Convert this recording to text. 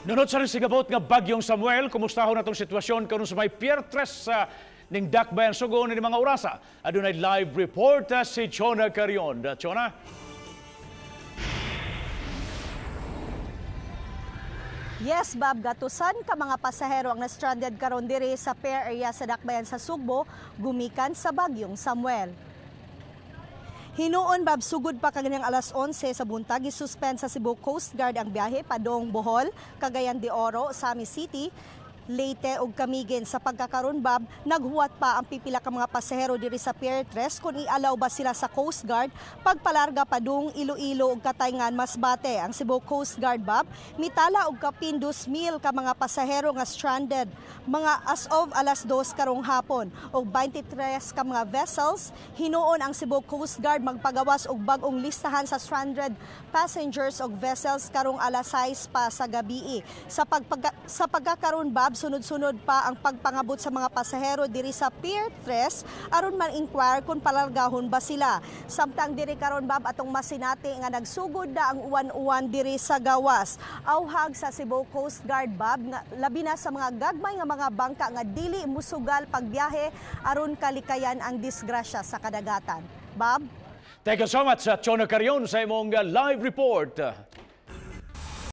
Nunot sa rin sigabot nga Bagyong Samuel, kumustahon natong sitwasyon karon sa may Pier 3 sa ning Dakbayan Sugo ni mga orasa. Adunay live report si Chona Carion. Chona? Yes, Bob, gatusan ka mga pasahero ang na-stranded karon diri sa pier area sa Dakbayan sa Sugbo, gumikan sa Bagyong Samuel. Hinuon, Bob, sugod pa kaganang alas 11 sa buntag, gisuspend sa Cebu Coast Guard ang biyahe padong Bohol, Cagayan de Oro, Sami City, Leyte ug Camiguin. Sa pagkakaron, Bob, naghuwat pa ang pipila ka mga pasahero diri sa Pier 3 kung ialaw ba sila sa Coast Guard pagpalarga padung Iloilo ug Cataingan, Masbate. Ang Cebu Coast Guard, Bob, mitala og kapin 2,000 ka mga pasahero nga stranded mga as of alas 2 karong hapon og 23 ka mga vessels. Hinuon ang Cebu Coast Guard magpagawas og bag-ong listahan sa stranded passengers og vessels karong alas 6 pa sa gabii. Sa pagkakaron, Bob, sunod-sunod pa ang pagpangabot sa mga pasahero diri sa Pier 3 aron man-inquire kung palargahon ba sila. Samtang diri karon, Bob, atong masinati nga nagsugod na ang uwan-uwan diri sa gawas. Auhag sa Cebu Coast Guard, Bob, nga labi na sa mga gagmay nga mga bangka nga dili musugal pagbiyahe aron kalikayan ang disgrasya sa kadagatan. Bob? Thank you so much, Chona Carion, sa imong live report.